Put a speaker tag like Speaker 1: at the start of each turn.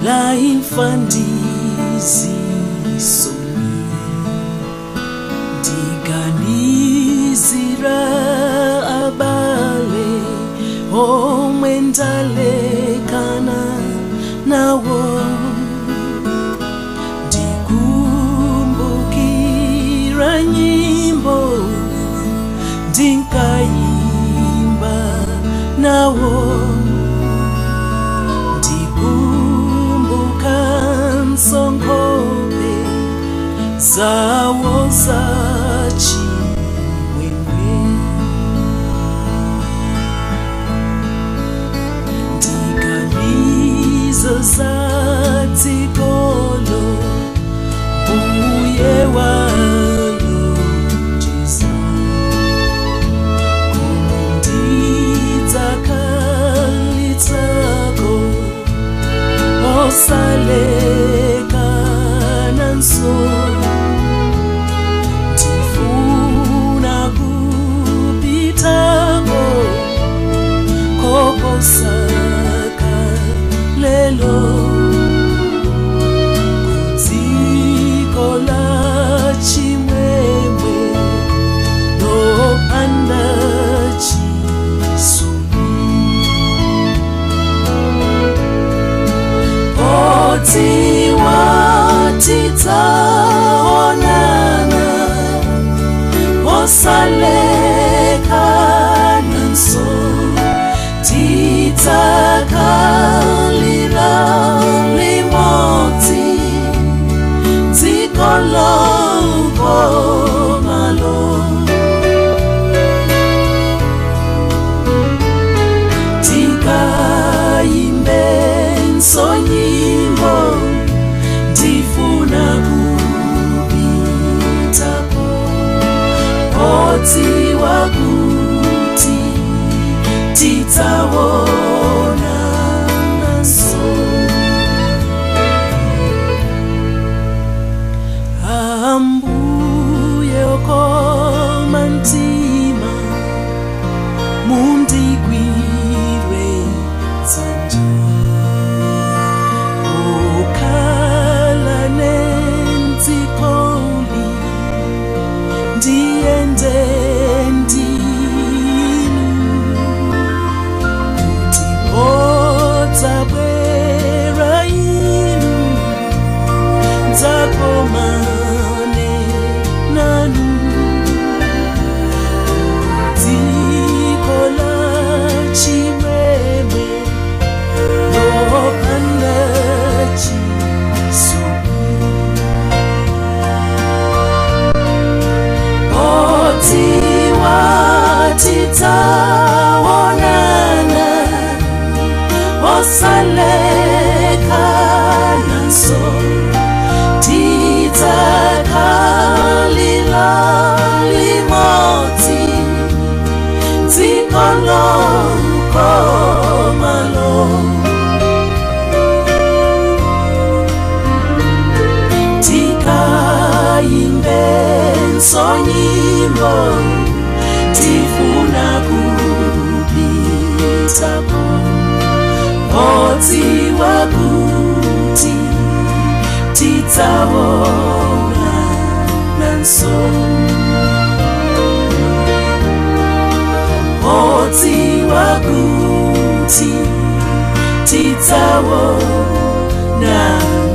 Speaker 1: La imfa ndi zisoni, ndiganizira abale omwe ndalekana nawo, ndikumbukira nyimbo ndinkayimba nawo, ndikumbuka nkhope zawo zachimwemwe, ndiganiza za dzikolo Mbuye walonjeza, komwe ndidzakhalitsa osalekananso, ndifuna kupitako koposa kalelo, kudziko la chimwemwe lopanda chisoni. Podziwa tidzaonana osalekananso, tidzakhalira limodzi dziko lokomalo. Tikayimbenso nyimbo, ndifuna kupitako, podziwa kuti tidzaonananso. Ambuye okoma mtima, mundigwire dzanja, ukhala nenzikoli, ndiyende ndinu, kuti podzabwera inu ndidzakomane nanu, dziko la chimwemwe lopanda chisoni. Podziwa tidzaonana osalekananso, tidzakhalira limodzi dziko lokomalo. Tikayimbenso nyimbo, tifuna kupitako, podziwa kuti tidzaonananso, podziwa kuti tidzaonananso.